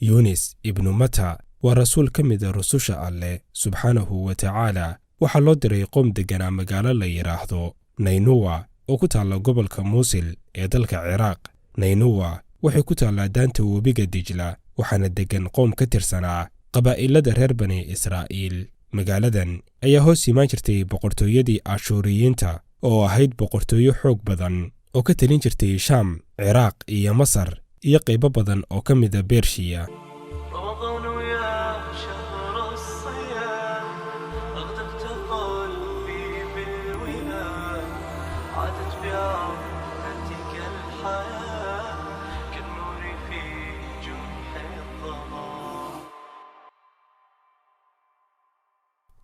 Yunis ibnu Mata waa rasuul ka mida rususha Alleh subxaanahu wa tacaala. Waxaa loo diray qoom degganaa magaalo la yidhaahdo Naynuwa oo ku taalla gobolka Muusil ee dalka Ciraaq. Naynuwa waxay ku taallaa daanta webiga Dijla, waxaana deggan qoom ka tirsanaa qabaa'ilada reer Bani Israa'iil. Magaaladan ayaa hoos imaan jirtay boqortooyadii Ashuuriyiinta oo ahayd boqortooyo xoog badan oo ka telin jirtay Shaam, Ciraaq iyo Masar iyo qaybo badan oo ka mida Bershiya. رمضان يا شهر الصيام، أغدقت قلبي بالوئام. عادت بعودتك الحياة كالنور في جرح الظلام.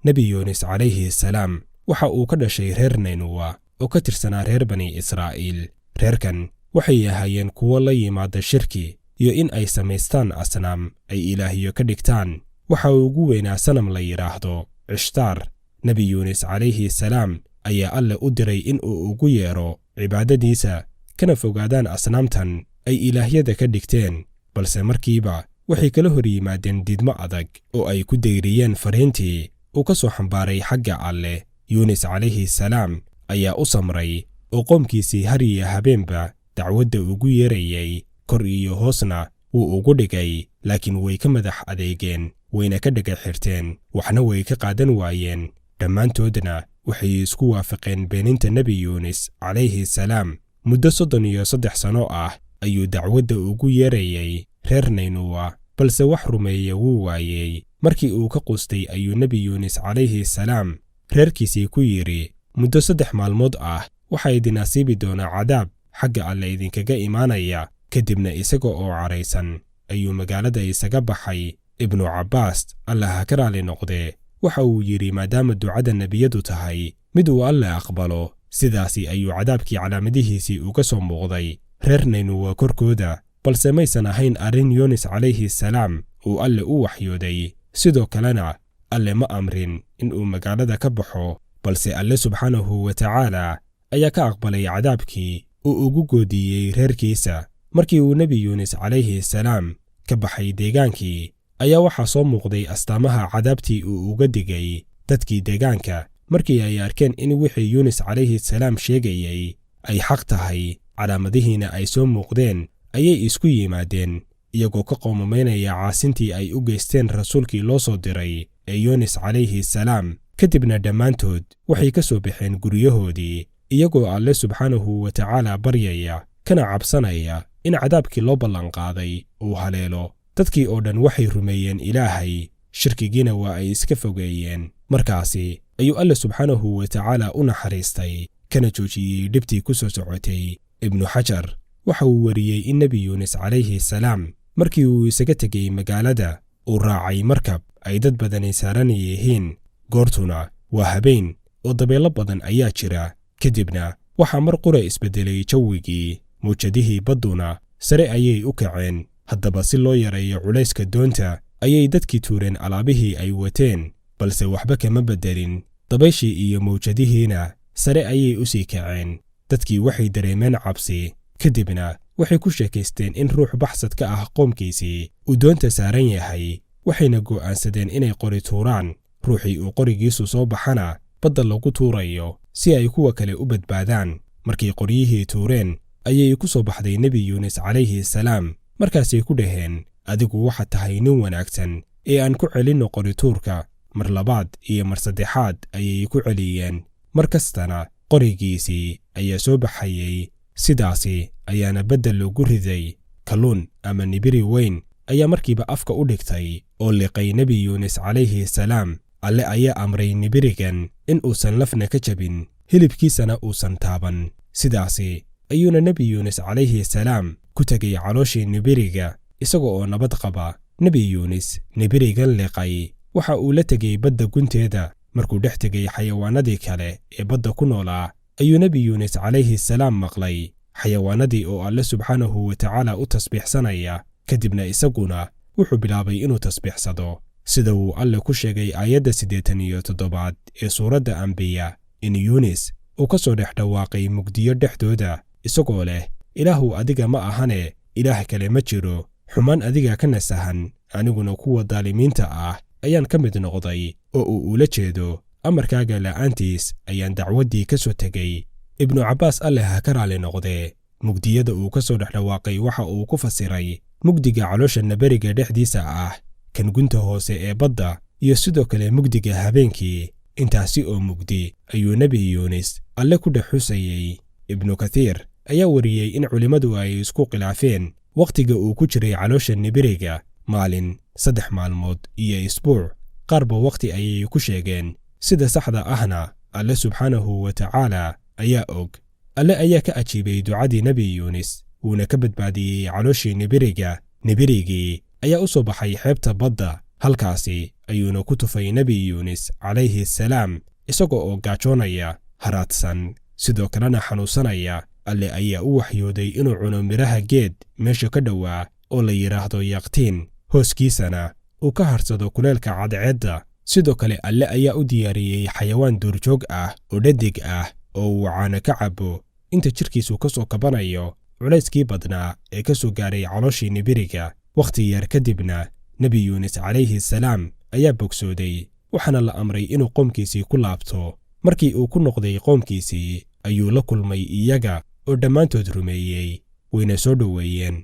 Nebi Yuunis calayhi salaam waxa uu ka dhashay reer Naynuwa oo ka tirsanaa reer Bani Israa'iil. Reerkan waxay ahaayeen kuwo la yimaada shirki iyo in ay samaystaan asnaam ay ilaahyo ka dhigtaan. Waxa uu ugu weynaa sanam la yidhaahdo Cishtaar. Nebi Yuunis calayhi salaam ayaa Alle u diray in uu ugu yeedho cibaadadiisa kana fogaadaan asnaamtan ay ilaahyada ka dhigteen, balse markiiba waxay kala hor yimaadeen diidmo adag oo ay ku dayriyeen fariintii uu ka soo xambaaray xagga Alleh. Yuunis calayhi salaam ayaa u samray oo qoomkiisii har iyo habeenba dacwadda ugu yeerayay, kor iyo hoosna wuu ugu dhigay, laakiin way ka madax adeegeen, wayna ka dhega xirteen, waxna way ka qaadan waayeen. Dhammaantoodna waxay isku waafaqeen beeninta Nebi Yuunis calayhi salaam. Muddo 33 sano ah ayuu dacwadda ugu yeerayay reer Naynuwa, balse wax rumeeya wuu waayey. Markii uu ka qustay ayuu Nebi Yuunis calayhi salaam reerkiisii ku yidhi: "Muddo 3 maalmood ah waxaa idin asiibi doonaa cadaab xagga Alle idinkaga imaanaya." Kadibna isaga oo caraysan ayuu magaalada isaga baxay. Ibnu Cabbaas, Allah ha ka raali noqdee, waxa uu yidhi: maadaama ducada nebiyadu tahay mid uu Alle aqbalo, sidaasi ayuu cadaabkii calaamadihiisii uga soo muuqday reer Naynuwa korkooda, balse maysan ahayn arrin Yuunis calayhi salaam uu Alle u waxyooday. Sidoo kalena Alle ma amrin in uu magaalada ka baxo, balse Alle subxaanahu wa tacaala ayaa ka aqbalay cadaabkii uu ugu goodiiyey reerkiisa. Markii uu Nebi Yuunis calayhi salaam ka baxay deegaankii ayaa waxaa soo muuqday astaamaha cadaabtii uu uga digay dadkii deegaanka. Markii ay arkeen in wixii Yuunis calayhi salaam sheegayey ay xaq tahay, calaamadihiina ay soo muuqdeen, ayay isku yimaadeen iyagoo ka qoomamaynaya caasintii ay u geysteen rasuulkii loo soo diray ee Yuunis calayhi salaam. Kadibna dhammaantood waxay ka soo baxeen guryahoodii iyagoo Alle subxaanahu wa tacaala baryaya kana cabsanaya in cadaabkii loo ballanqaaday uu haleelo. Dadkii oo dhan waxay rumeeyeen Ilaahay, shirkigiina waa ay iska fogeeyeen. Markaasi ayuu Alle subxaanahu wa tacaala u naxariistay kana joojiyey dhibtii ku soo socotay. Ibnu Xajar waxa uu wariyey in Nebi Yuunis calayhi salaam markii uu isaga tegey magaalada uu raacay markab ay dad badani saaran yihiin. Goortuna waa habeen oo dabeelo badan ayaa jira. Kadibna waxaa mar qura isbeddelay jawigii, mawjadihii badduna sare ayay u kaceen. Haddaba si loo yareeyo culayska doonta ayay dadkii tuureen alaabihii ay wateen, balse waxba kama beddelin. Dabayshii iyo mawjadihiina sare ayay u sii kaceen. Dadkii waxay dareemeen cabsi, kadibna waxay ku sheekaysteen in ruux baxsad ka ah qoomkiisii uu doonta saaran yahay, waxayna go'aansadeen inay qori tuuraan. Ruuxii uu qorigiisu soo baxana badda lagu tuurayo si ay kuwa kale u badbaadaan. Markay qoryihii tuureen ayay ku soo baxday Nebi Yuunis calayhi salaam. Markaasay ku dhaheen: "Adigu waxaad tahay nin wanaagsan ee aan ku celinno qorituurka." Mar labaad iyo mar saddexaad ayay ku celiyeen, mar kastana qorigiisii ayaa soo baxayey. Sidaasi ayaana badda loogu riday. Kalluun ama nibiri weyn ayaa markiiba afka u dhigtay oo liqay Nebi Yuunis calayhi salaam. Alle ayaa amray nibirigan in uusan lafna ka jabin, hilibkiisana uusan taaban. Sidaasi ayuuna Nebi Yuunis calayhi salaam ku tegey calooshii nibiriga isaga oo nabad qaba. Nebi Yuunis nibirigan liqay waxa uu la tegey badda gunteeda. Markuu dhex tegey xayawaanadii kale ee badda ku noolaa ayuu Nebi Yuunis calayhi salaam maqlay xayawaanadii oo Alle subxaanahu wa tacaala u tasbiixsanaya. Kadibna isaguna wuxuu bilaabay inuu tasbiixsado, sida uu Alle ku sheegay aayadda 87aad ee suuradda Ambiya in Yuunis uu ka soo dhex dhawaaqay mugdiyo dhexdooda isagoo leh: "Ilaahu adiga ma ahane, ilaah kale ma jiro, Xumaan adiga ka nasahan, aniguna kuwa daalimiinta ah ayaan ka mid noqday, oo uu ula jeedo amarkaaga la'aantiis ayaan dacwaddii ka soo tegey. Ibnu Cabbaas, Alleh ha ka raali noqdee, mugdiyada uu ka soo dhex dhawaaqay waxa uu ku fasiray mugdiga caloosha naberiga dhexdiisa ah, kan gunta hoose ee badda, iyo sidoo kale mugdiga habeenkii. Intaasi oo mugdi ayuu Nebi Yuunis Alle ku dhex xusayey. Ibnu Kathiir ayaa wariyey in culimmadu ay isku khilaafeen wakhtiga uu ku jiray caloosha nibiriga: maalin, 3 maalmood iyo isbuuc. Qaarba wakhti ayay ku sheegeen. Sida saxda ahna Alle subxaanahu wa tacaala ayaa og. Alle ayaa ka ajiibay ducadii Nebi Yuunis, wuuna ka badbaadiyey calooshii nibiriga. Nibirigii ayaa u soo baxay xeebta badda, halkaasi ayuuna ku tufay Nebi Yuunis calayhi salaam, isaga oo gaajoonaya, haraadsan, sidoo kalena xanuunsanaya. Alle ayaa u waxyooday inuu cuno midhaha geed meesha ka dhowaa oo la yidhaahdo yaqtiin, hooskiisana uu ka harsado kuleelka cadceedda. Sidoo kale Alle ayaa u diyaariyey xayawaan duurjoog ah oo dhadig ah oo uu caano ka cabbo inta jidhkiisu ka soo kabanayo culayskii badnaa ee ka soo gaaray calooshii nibiriga. Wakhti yar kadibna Nebi Yuunis calayhi salaam ayaa bogsooday, waxaana la amray inuu qoomkiisii ku laabto. Markii uu ku noqday qoomkiisii ayuu la kulmay iyaga oo dhammaantood rumeeyey, wayna soo dhoweeyeen.